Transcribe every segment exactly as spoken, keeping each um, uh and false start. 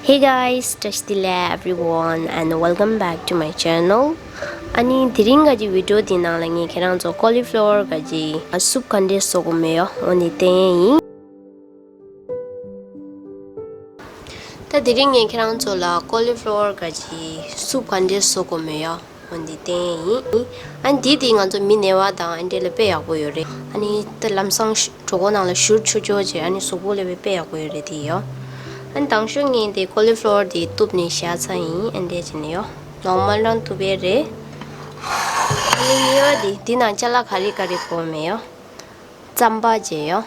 Hey guys, བཀྲ་ཤིས་བདེ་ལེགས་everyone and welcome back to my channel. ཨ་ནི་དེ་རིང་ག་གི་བི་ཌི་ཡོ་དེའི་ནང་ལ་ངས་ཁྱེད་རང་ཚོ་ཀོ་ལི་ཕི་ལོ་ཝར་ག་གི་སུབ་ག་འདྲས་བཟོ་དགོས་མེད་ཡོ་འོ་འདི་བསྟན་ཡིན། ད་དེ་རིང་ངས་ཁྱེད་རང་ཚོ་ལ་ཀོ་ལི་ཕི་ལོ་ཝར་ག་གི་སུབ་ག་འདྲས་བཟོ་དགོས་མེད་ཡོ་འོ་འདི་བསྟན་ཡིན། ཨ་ནི་འདི་དེ་ང་ཚོ་མི་ནད་པ་དང་ཨ་འདྲས་ལ་དཔེ་ཡག་པོ་ཡོད་རེད། ཨ་ནི་ད་ལམ་སང་གྲོད་ཁོག་ནང་ལ་བཞུར་ཆོག་ཆོག་བྱས། ཨ་ནི་གཟུགས་པོ་ལ་དཔེ་དཔེ་ཡག་པོ་ཡོད་རེད་དེ་ཡོ། ཨ་ནི་དང་ཤོས་ངས་དེ་ཀོ་ལི་ཕི་ལོ་ཝར་དེ་གཏུབ་ནས་བཞག་ཚར་ཡིན། ཨ་འདྲས་བྱས་ནས་ཡོ། ནོར་མལ་རང་གཏུབ་པ་རེད། ཨ་ནི་གཉིས་པ་དེ་དེ་ནང་ཅ་ལག་ག་རེ་ག་རེ་དགོས་མེད་ཡོ། རྩམ་པ་བྱས་ཡོ།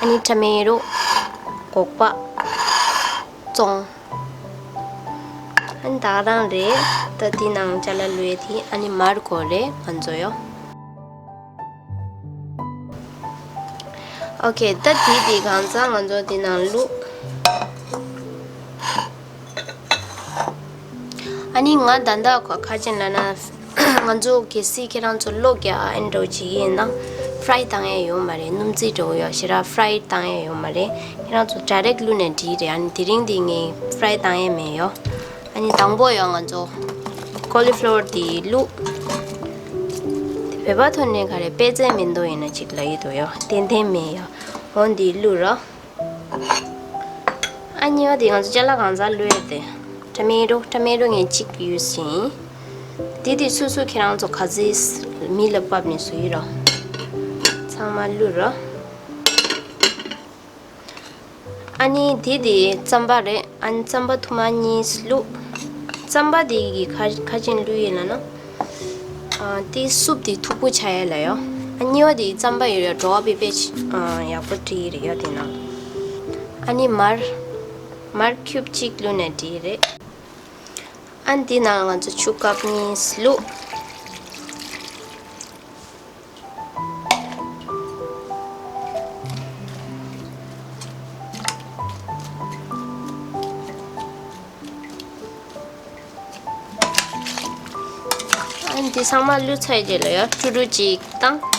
ཨ་ནི་ཊ་མེ་ཊོ། སྒོག་པ། ཙོང་། ཨ་ནི་ད་ག་རང་རེད། ད་དེ་ནང་ཅ་ལག་བླུགས་ཡས་དེ་ཨ་ནི་མར་དགོས་རེད་ང་ཚོ་ཡོ། ཨོ་ཁེ། ད་དེ་དེ་གང་ཚང་ང་ཚོ་དེ་ནང་བླུགས། ཨ་ནི་ང་ད་ལྟ་ཁ་ཁ་ཅན་ལ་ན་ང་ཚོ་གལ་སྲིད་ཁྱེད་རང་ཚོ་གློ་རྒྱག་ཨེ་འདྲ་བྱེད་ཀྱི་ཡིན་ན་ཕ་རའི་བཏང་ཡས་ཡོད་མ་རེད། སྣུམ་རྩི་འདྲ་བོ་ཡོད་ཞེ་དྲག་ཕ་རའི་བཏང་ཡས་ཡོད་མ་རེད། ཁྱེད་རང་ཚོ་ཌའི་རེག་བླུགས་ནས་འགྲིག་རེད། ཨ་ནི་དེ་རིང་འདི་ངས་ཕ་རའི་བཏང་ཡས་མེད་ཡོ། ཨ་ནི་དང་པོ་ཡོ་ང་ཚོ་ཀོ་ལི་ཕི་ལོ་ཝར་འདི་བླུགས། དེ་བོད་པ་ཐོག་ནས་ག་རེ་པད་ཚལ་མེ་ཏོག་ཡིན་ན་ཅིག་ལབ་ཀྱི་འདུག་ཡོ། ཏན་ཏན་མེད་ཡོ། འོ་འདི་བླུགས་རོགས། ཨ་གཉིས་པ་དེ་ང་ཚོ་ཅ་ལག་གང་ཚང་བླུགས་ཡས་དེ། ཊ་མེ་ཊོ། ཊ་མེ་ཊོ་ངས་གཅིག་ཡུ་སི་བྱས་ཡིན། དེ་དེ་སོ་སོ་ཁྱེད་རང་ཚོ་ག་ཚོད་མི་ལ་བབས་ནས་བཟོ་ཡི་རོགས། ཚང་མ་བླུགས་རོགས། ཨ་ནི་དེ་དེ་རྩམ་པ་རེད། ཨ་ནི་རྩམ་པ་ཐུར་མ་གཉིས་བླུགས། རྩམ་པ་དེ་གི་ཁ་ཁ་ཅན་བླུགས་ཡས་ལབ་ན། ཨ་དེ་སུབ་དེ་མཐུག་པོ་ཆགས་ཡས་ལ་ཡོ། ཨ་གཉིས་པ་དེ་རྩམ་པ་ཡོད་ཡོད་བྲོ་བ་བེ་བེ་ཆ་ཨ་ཡག་པོ་བྲིས་ཡི་རེད་ཡོ་དེ་ནང་། ཨ་ནི་མར། མར་ཁྱུབ་གཅིག་བླུགས་ནས་བྲིས་རེད། ཨ་འདི་ནང་ང་ཚོ་ཆུ་ཀབ་གཉིས་བླུགས། ཨ་འདི་ཚང་མ་བླུགས་ཚར་རྗེས་ལ་ཡོ་ཀྲུ་ཀྲུ་ཅིག་བཏང་།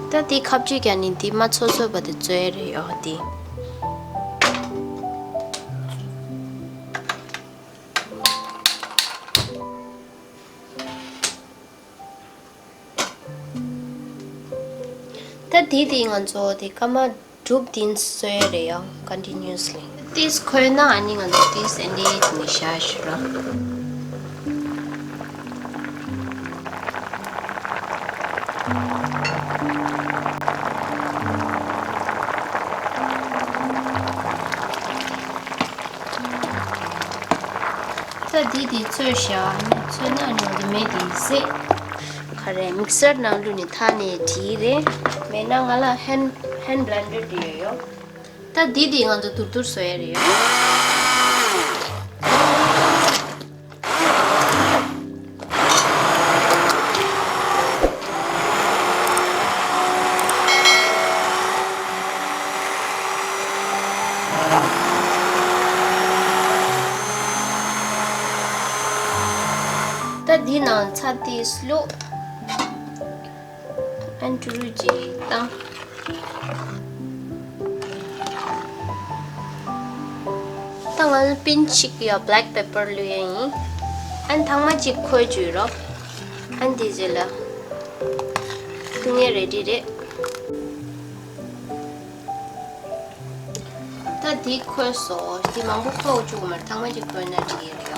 ད་འདི་ཁ་བཅུག་རྒྱག་ནི་འདི་མ་ཚོད་ཚོད་པ་དེ་བཙོས་རེད་ཡོ་འདི། ད་དེ་དེ་ང་ཚོ་དེ་སྐར་མ་དྲུག་བདུན་བཟོས་རེད་ཡ། Continuously ཏིས་ཁོལ་ན་ཨ་ནི་ང་ཚོ་ཏིས་ཨེ་འདྲའི་དེ་ནི་བཞག་ཞུ་ར། ད་འདི་དེ་ཚོས་བཞག་ནི་ཚོས་ན་ནི་འདི་མེད་དེ་ཟེ། ག་རེ་མིག་སར་ནང་བླུགས་ནས་ཐག་ནས་བྲིས་རེད། མེད་ན་ང་ལ་ཧེན་ཧེན་བླན་ཌར་དེ་ཡོད་ཡོད། ད་འདི་དེ་ང་ཚོ་དུར་དུར་བཟོ་ཡ་རེད་ཡོད། ད་འདི་ནང་ཚྭ་ཏིས་བླུགས། ཨན་ཀྲུ་རུ་ཅིག་བཏང་། ད་ང་ལ་པིན་ཅིག་ཡ་བྷེ་ལེག་པེ་པར་བླུགས་ཡ་ཡིན། ཨན་ཐང་མ་ཅིག་ཁོལ་བཅུག་རོགས། ཨན་དེ་རྗེས་ལ་བཏུང་ཡ་རེ་ཌི་རེད། ད་འདི་ཁོལ་སོང་། འདི་མང་པོ་ཁོལ་བཅུག་མ་རེད། ཐང་མ་ཅིག་ཁོལ་ན་འགྲིག་གི་རེད་ཡ།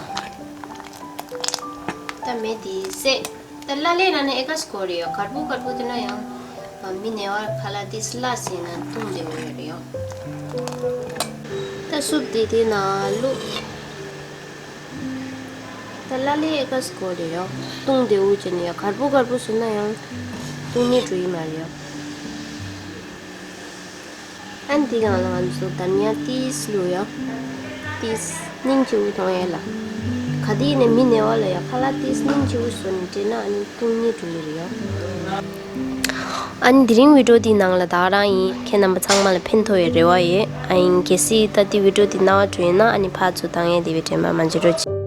ད་མེ་འདི་བསད། ད་ལ་ལས་ན་ནི་ཨེ་ཀ་སྐོར་རེད་ཡ། གར་པོ་གར་པོ་དེ་ན་ཡང་། མི་ནས་བར་ཁ་ལ་དེ་སླ་ཟིན་ན་བཏུང་བདེ་བོ་ཡོད་རེད་ཡ། ད་སུབ་འདི་དེ་ན་བླུགས། ད་ལ་ལས་ཨེ་ཀ་སྐོར་རེད་ཡ། བཏུང་བདེ་བོ་བྱས་ནས་ཡ། གར་པོ་གར་པོ་ཟིན་ན་ཡང་བཏུང་ནི་འགྲོ་ཡི་མ་རེད་ཡ། ཨ་འདི་གང་ལ་ང་ཚོ་དྷ་ནི་ཡ་ཏིས་བླུགས་ཡ། ཏིས་སྙིང་རྗེ་བོ་མཐོང་ཡ་ལ། ག་དེ་ཡིན་ནའི་མི་ནས་བ་ལ་ཡ་ཁ་ལག་ཏིས་སྙིང་རྗེ་བོ་བཟོ་ནས་སྤྲད་ན་ཨ་ནི་བཏུང་ནི་འགྲོ་ཡི་རེད་ཡ། ཨ་ནི་དེ་རིང་བི་ཌིའོ་འདི་ནང་ལ་ད་ག་རང་ཡིན། ཁྱེད་རྣམ་པ་ཚང་མ་ལ་ཕན་ཐོགས་ཡའི་རེ་བ་ཡོད། ཨ་ཡིན་གལ་སྲིད་ད་འདི་བི་ཌིའོ་འདི་རྣ་བ་འགྲོ་ཡིན་ན་ཨ་ནི་ཕར་ཚུར་བཏང་ཡ་དེ་བས་དྲན་པ་མ་བརྗེད་རོགས་གྱིས།